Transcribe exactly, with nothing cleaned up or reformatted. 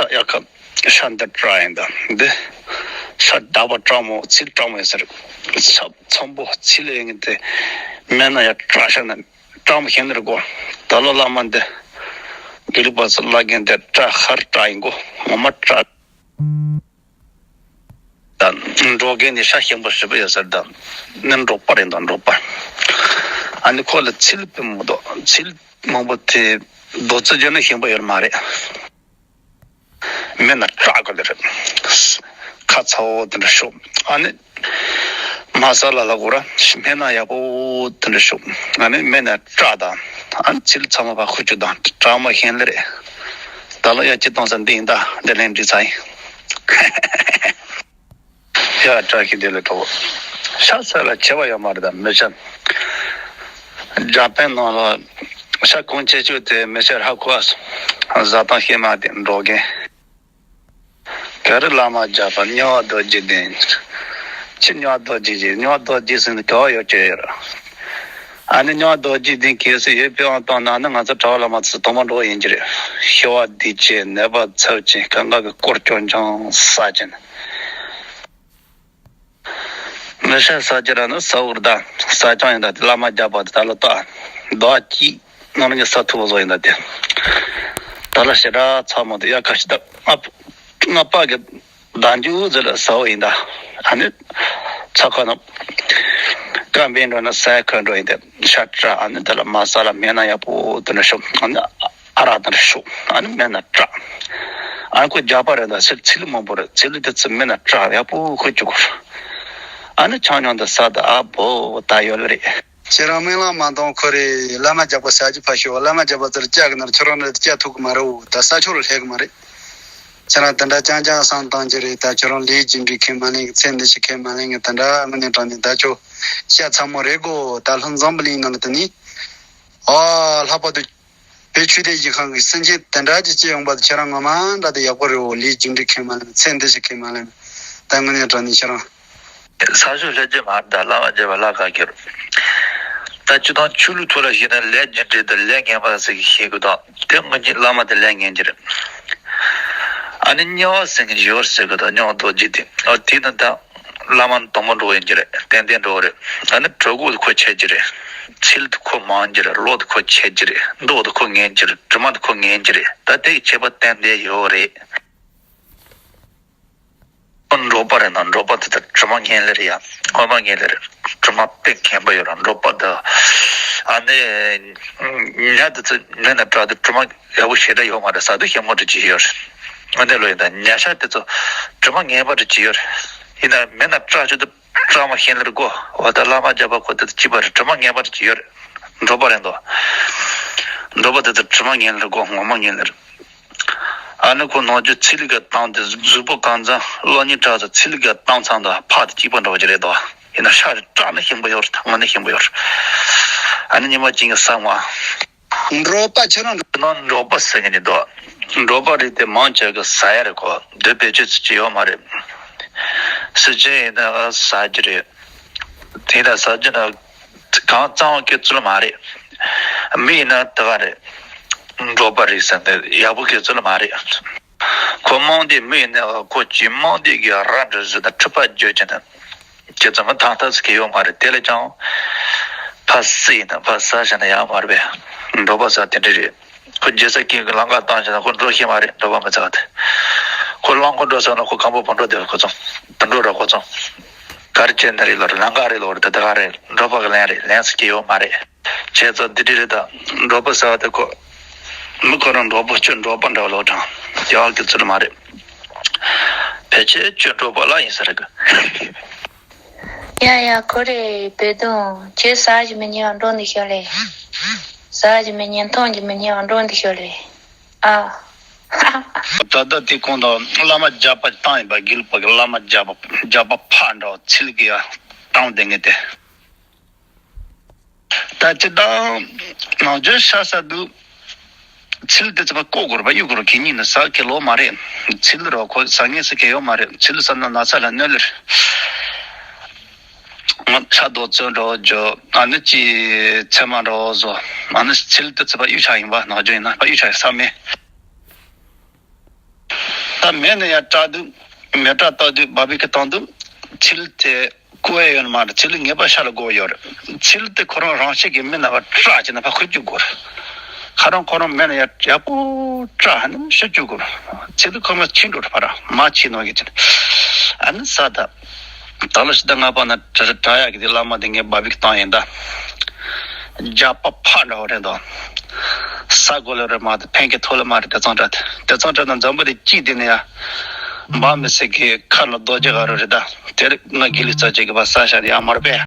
ཡ་ཁ་ཤ་འདི་སྐྲག་ཡིན་ད། འདི་ཤ་འདག་པ་སྐྲག་མོ་ཚིལ་སྐྲག་མོ་ཡིན་ཟེར། ཤ་ཚོན་པོ་ཚིལ་ཡིན་དེ་མེད་ན་ཡ་སྐྲག་ཤ་ན་སྐྲག་མོ་ཤེས་ནི་རེད་གོ། ད་ལོ་བླ་མ་འདི་དགེ་ལུགས་པ་ཚོ་བླ་རྒན་འདི་སྐྲག་ཧར་སྐྲག་ཡིན་གོ། ངོ་མ་སྐྲག་ད་འགྲོ་མཁན་ནི་ཤ་ཞིམ་པོ་ཞེ་པོ་ཡོད་ཟེར་ད། ནི་འབྲོག་པ་རེད་འདུག་འབྲོག་པ། ཨ་ནི་ཁོ་ལ་ཚིལ་དཔེ་མི་འདུག་ཚིལ་མང་པོ་དེ་རྡོ་རྩི་བརྗོད་ན་ཞིམ་པོ་ཡོད་མ་རེད། མེད་ན་སྐྲག་གི་ལེ་རེད། ཁ་ཚ་བོ་དེ་འདྲ་ཤོག་ཨ་ནི་མ་ས་ལ་ལ་གོ་ར་མེད་ན་ཡག་པོ་དེ་འདྲ་ཤོག་ཨ་ནི་མེད་ན་སྐྲག་དང་། ཨ་ནི་ཚིལ་ཚང་མ་ཕར་ཁུ་བཅུག་དང་སྐྲག་མ་ཤེས་ལེ་རེད། ད་ལོ་ཡ་ཅི་གཏོང་ས་འདི་ཡིན་ད་འདི་ལན་འདྲི་ཚ་ཡིན། ཡ་བཀྲ་ཤིས་བདེ་ལེགས་གྲོགས། ཤ་ཟ་ལ་བྱེད་པ་ཡོད་མ་རེད་ད་མི་ཤ། འཇར་པན་ནང་ལ་ཤ་གོང་ཆེ་ཤོས་དེ་མི་ཤ་ཧ་གོ་ཨ། བཟའ་སྟངས་ཤེས་མ་དེ་འགྲོ་མཁན། ག་རེ་བླ་མ་རྒྱབ་པ་རྙིང་བ་རྡོ་རྗེ་གདན། ཁྱི་རྙིང་བ་རྡོ་རྗེ་གཞི་རྙིང་བ་རྡོ་རྗེ་ཟེར་ནས་ག་བ་ཡོད་ཀྱི་ཡོད་ར། ཨ་ནི་རྙིང་བ་རྡོ་རྗེ་གདན་གལ་སྲིད་ཡོད་པའི་དབང་བཏང་ན་ནི་ང་ཚོ་གྲྭ་བ་བླ་མ་ཚོ་དང་པོ་འགྲོ་ཡིན་གྱི་རེད། ཤི་བ་བདེ་ཆེན་ནད་པ་ཚབས་ཆེན་གང་ག་གི་སྐོར་སྐྱོན་ཆང་ས་ཅན། མི་ཤ་ཟ་རྒྱུ་ར་ནི་ཟ་འུར་ད་ཟ་ཅང་ཡིན་ད་དེ་བླ་མ་རྒྱབ་པ་དེ་ད་ལོ་ད་ཟླ་བ་གཅིག་ནང་ནས་ཟ་ཐུབ་བཟོ་ཡིན་ད་དེ། ད་ལ་ཞེ་དྲག་ཚ་མོ་དེ་ཡ་ཁ་ཤི་ད་ང་ང་པ་གི་བདག་འཇུ་ཟེར་ལ་ཟ་འོ་ཡིན་ད། ཨ་ནི་ཚ་ཁ་ན་ཀ་འབེན་འགྲོ་ན་ཟ་ཁ་འགྲོ་ཡིན་ད་ཤ་ཁྲ་ཨ་ནི་ད་ལ་མ་ཟ་ལ་མེད་ན་ཡག་པོ་དེ་འདྲ་ཤོག་ཨ་ནི། ཨ་རག་དང་ཤུགས་ཨ་ནི་མེད་ན་སྐྲག་ཨ་ཁོ་རྒྱག་པ་རེད་ད་ཚིལ་ཚིལ་མང་པོ་རེད། ཚིལ་དེ་ཚིལ་མེད་ན་སྐྲག་ཡག་པོ་ཁོ་བཅུག་གོ། ཨ་ནི་ཆང་ཉུང་དུ་ཟ་ད་ཨ་བོ་ད་ཡོད་རེད། ཁྱེད་རང་སྨོན་ལམ་མ་གཏོང་ཁོ་རེ་བླ་མ་རྒྱག་པ་ཟ་རྒྱུ་ཕ་ཤོག་བླ་མ་རྒྱག་པ་ཚོར་སྐྱག་གི་ནར་ཁྱོད་རང་རེད་སྐྱག་ཐུག་གི་མ་རེད་འོ་ད་ས་ཆོག་རུ་སླེབས་གི་མ་རེད། ཁྱེད་རང་དེ་འདྲ་རྐྱང་རྐྱང་བསམ་བཏང་རྒྱུ་རེད་ད་ཁྱོད་རང་ལས་རྒྱུ་འབྲས་ཁས་མ་ལེན་གི་ཚེ་འདི་ཞིག་ཁས་མ་ལེན་གི་དེ་འདྲ་དངོས་གནས་དྲང་གནས་ད་ཁྱོད་ཤ་ཚ་མོ་རེད་གོ་ད་ལྷུན་འཛོམས་པ་གླིང་ནང་གི་དེ་ནི་ཨ་ལྷག་པར་དུ། བོད་ཆོས་ལྡན་གཞིས་ཁང་གི་སེམས་ཅན་དེ་འདྲ་ཅིག་སྐྱེ་ཡོང་བ་དེ་ཁྱེད་རང་ངོ་མ་འདྲ་དེ་ཡག་པོ་རེད་འོ་ལས་རྒྱུ་འབྲས་ཁས་མ་ལེན་ཚེ་འདི་ཞིག་ཁས་མ་ལེན་ད་དངོས་གནས་དྲང་གནས་ཁྱེད་རང་ས་ཆུ་ལྷད་རྒྱུ་མ་ད་བླ་མ་རྒྱབ་པ་ལ་ཁ་ཁྱེར་ད་སྤྱི་དང་ཆོས་ལུགས་ཐོག་ལ་བཤད་ན་ལས་རྒྱུ་འབྲས་དང་ལས་ངན་པ་ཟེར་གི་ཤེས་དགོས་དང་དེ་ངོ་གཉིས་བླ་མ་དེ་ལས་ངན་གྱི་རེད། ཨ་ནི་དམྱལ་བ་ཟེར་གི་ཡོད་ཟེར་གི་དང་དམྱལ་བ་རྡོ་རྗེ་དེ་ཨ་དེ་ནི་ད། བླ་མ་དང་པོ་འགྲོ་ཡིན་གྱི་རེད། ཏན་ཏན་འགྲོ་རེད། ད་ནི་གྲོད་ཁོག་ཁོ་ཆད་ཀྱི་རེད། ཚིལ་དུ་ཁོ་མང་གྱི་རེད། གློ་དུ་ཁོ་ཆད་ཀྱི་རེད། མདོག་དུ་ཁོ་ངན་གྱི་རེད། དྲི་མ་དུ་ཁོ་ངན་གྱི་རེད། ད་དེ་ཡི་ཁྱད་པར་ཏན་ཏན་ཡོད་རེད། ཁོ་འབྲོག་པ་རེད་ན་འབྲོག་པ་དེ་ལྟར་དྲི་མ་ངན་ལེ་རེད་ཡ། སྔོན་མ་ངན་ལེ་རེད། དྲི་མ་དཔེ་ངན་པ་ཡོད་ར་འབྲོག་པ་དེ། ཨ་ནི། ཉ་དེ་ཚོ་ཉ་ན་བྲག་དུ་དྲི་མ་ཡག་པོ་ཞེ་དྲག་ཡོད་མ་རེད་ཟ་དུས་ཞིམ་པོ་འདྲ་ཅིག་ཡོད་རེད། ང་འདས་ལོ་ཡིན་ད་ཉ་ཤ་དེ་ཚོ་དྲི་མ་ངན་པ་འདྲ་ཅིག་ཡོད་རེད། ཡིན་ན་མེད་ན་སྐྲག་ཆུ་དུ་སྐྲག་མ་ཤེས་ལེར་གོ་འོ་ད་བླ་མ་རྒྱབ་པ་ཁོ་དེ་ཚོ་སྐྱིད་པ་རེད། དྲི་མ་ངན་པ་འདྲ་ཅིག་ཡོད་རེད། འབྲོག་པ་རེད་འདུག་འབྲོག་པ་དེ་ཚོ་དྲི་མ་ངན་ལེར་གོ་ངོ་མ་ངན་ལེར། ཨ་ནི་ཁོ་ནང་རྒྱུ་ཚིལ་ག་བཏང་དེ་གཟུགས་པོ་གང་ཚང་གློ་སྙིང་ཁྲག་ཚོ་ཚིལ་ག་བཏང་ཚང་དང་ཕག་དེ་སྐྱིད་པ་འདྲ་བ་ཅིག་རེད་དོ། ཡིན་ན་ཤ་རེ་སྐྲག་ན་ཞིམ་པོ་ཡོད་རེད། དངོས་གནས་ཞིམ་པོ་ཡོད་རེད། ཨ་ནི་ཉི་མ་གཅིག་གི་ས་མ། འབྲོག་པ་ཁྱེད་རང་ནང་འབྲོག་པ་ཟེར་གི་ནི་འདུག་འབྲོག་པ་རེད་དེ་མང་ཆེ་གི་ཟ་ཡ་རེད་གོ། འདོད་པའི་ཆོས་ཚོ་ཅི་ཡོད་མ་རེད། སེམས་ཅན་ཡིན་ན་ཟ་རྒྱུ་རེད། དེ་ཡིན་ན་ཟ་རྒྱུ་ན་གང་གཙང་བ་གི་ཚུལ་མ་རེད། མི་ཡིན་ན་དེ་ག་རེད། འབྲོག་པ་རེད་ཟེར་ནས་ཡག་པོ་གི་ཚུལ་མ་རེད། ཁོ་རྨོངས་དད་མི་ཡིན་ན་ཁོ་ཅི་རྨོངས་དད་ཀྱི་ར་འདྲ་བཟོས་ན་འཁྲུལ་པ་བརྗོད་ཀྱི་ན། ཁྱེད་ཚོ་མི་ཐང་ཐང་ཟེར་གི་ཡོད་མ་རེད། དེ་ལས་ཀྱང་ཕ་སི་ཡིན་ན་ཕ་ས་བྱས་ན་ཡག་མ་རེད་པས། འབྲོག་པ་ཟེར་དེ་འདྲ་རེད། ཁོ་རྒྱལ་ས་ཀྱི་ལམ་ཁ་བཏང་བྱས་ན་ཁོ་འགྲོ་ཤེས་མ་རེད། འབྲོག་པ་མི་ཚ་བ་དེ། ཁོ་རླངས་འཁོར་འགྲོ་ཟེར་ན་ཁོ་གང་པོ་བོ་འགྲོ་བསྡད་ཁོ་ཚོ་དུ་འགྲོ་ར་ཁོ་ཚོ་ག་རེ་བྱས་ན་རེད་ལོ་རེད། ལམ་ཁ་རེད་ལོ་རེད། དེ་དེ་ག་རེད། འབྲོག་པ་གི་ལན་རེད། ལན་ཟེར་གི་ཡོད་མ་རེད། བྱས་ཙང་འདི་འདྲ་རེད་ད། འབྲོག་པ་ཟེར་བ་དེ་ཁོ། མི་ཁོ་རང་འབྲོག་པ་ཁྱོད་འབྲོག་པ་འདྲ་བ་ལོ་དྲང་། རྒྱ་གར་གྱི་ཚུལ་མ་རེད། ཕལ་ཆེར་ཁྱོད་འབྲོག་པ་ལ་ཡིན་ས་རེད་གི། ཡ་ཡ་ཁོ་རེ་བོད་དོན་ཁྱོད་ཟ་གི་མི་ཉན་འགྲོ་འདི་ཤོར་ལེ། ཟ་གི་མི་ཉན་འཐུང་གི་མི་ཉན་འགྲོ་འདི་ཤོར་ལེ། ཨ། ད་ལྟ་དེ་གོང་དུ་བླ་མ་རྒྱབ་པ་བཏང་ཡིན་པ། དགེ་ལུགས་པ་གི་བླ་མ་རྒྱབ་པ་རྒྱབ་པ་ཕ་འདྲ་བ་ཚིལ་གི་ཡ་བཏང་བསྡད་ངེས་ཏེ། ད་སྤྱི་བཏང་ནང་ཆོས་ཤ་ཟ་དུས་ཚིལ་དེ་ཚོ་བ་བཀོག་དགོས་རེད་པ། གཡུག་དགོས་རེད། གད་སྙིགས་ནི་ཟ་གི་ལོ་མ་རེད། ཚིལ་རོ་ཁོ་ཟ་ངེས་ཟེར་གི་ཡོད་མ་རེད། ཚིལ་ཟ་ན་ན་ཚ་ལ་གནོད་ལེར། ང་ཤ་རྡོག་ཚོན་འདྲ་བོ་འཇོ་ཨ་ནི་ཅི་ཚེར་མ་འདྲ་བོ་བཟོ་ཨ་ནི་ཚིལ་དེ་ཚོ་བ་གཡུག་ཆ་ཡིན་པ། ནང་ཆོས་ཡིན་ན་བ་གཡུག་ཆ་ཡིན་ས་མེད། མེད་ན་ཡང་སྐྲག་དུས་མེ་སྲེག་བཏང་དུས་བར་བི་ཁྱུ་བཏང་དུས་ཚི་ལུ་དེ་བཀོལ་ཡ་ཡོད་ནི་མ་རེད། ཚི་ལུ་ངེས་པར་ཤ་ལ་དགོས་ཡོད་རེད། ཚི་ལུ་དེ་ཁོ་རང་རང་བཞིན་གྱིས་མེ་ནང་ལ་སྲེག་བྱས་ནས་ཕར་ཁུར་རྒྱུག་དགོས་རེད། ཁ་རང་ཁོ་རང་མེ་ནང་ཡར་ཡག་པོ་སྲེག་ནས་ཤི་རྒྱུག་དགོས་རེད། ཚི་ལུ་ཁོ་མ་འཆི་འགྲོ་རེད། ཕར་མར་འཆི་ནོར་གྱི་ཚི་ལུ། ཨ་ནི་ས་ད། ད་ལོ་ཕྱི་ཟླ་ལྔ་པ་ན་དྲ་དྲ་ཡག་གི་དེ་བླ་མ་དེ་ངས་བར་བི་ཁྱུ་བཏང་ཡིན་ད། རྒྱགས་པ་ཕར་འདྲ་བོ་རེད་དོ། ས་གོ་ལ་རེད་མ་གཏོགས་ཕན་གྱི་ཐོག་ལ་མ་རེད། དེ་ཚང་སྲེག་དེ་ཚང་སྲེག་ན་འཛམ་བུ་གླིང་གཅིག་དེ་ནས་ཡ། འབངས་མི་སེར་གྱི་ཁ་ལ་རྡོ་རྗེ་ག་རུ་རེད་ད། དེར་ང་དགེ་ལུགས་རྩ་ཆེ་གི་བ་ས་ཤར་ཡ་མར་པས།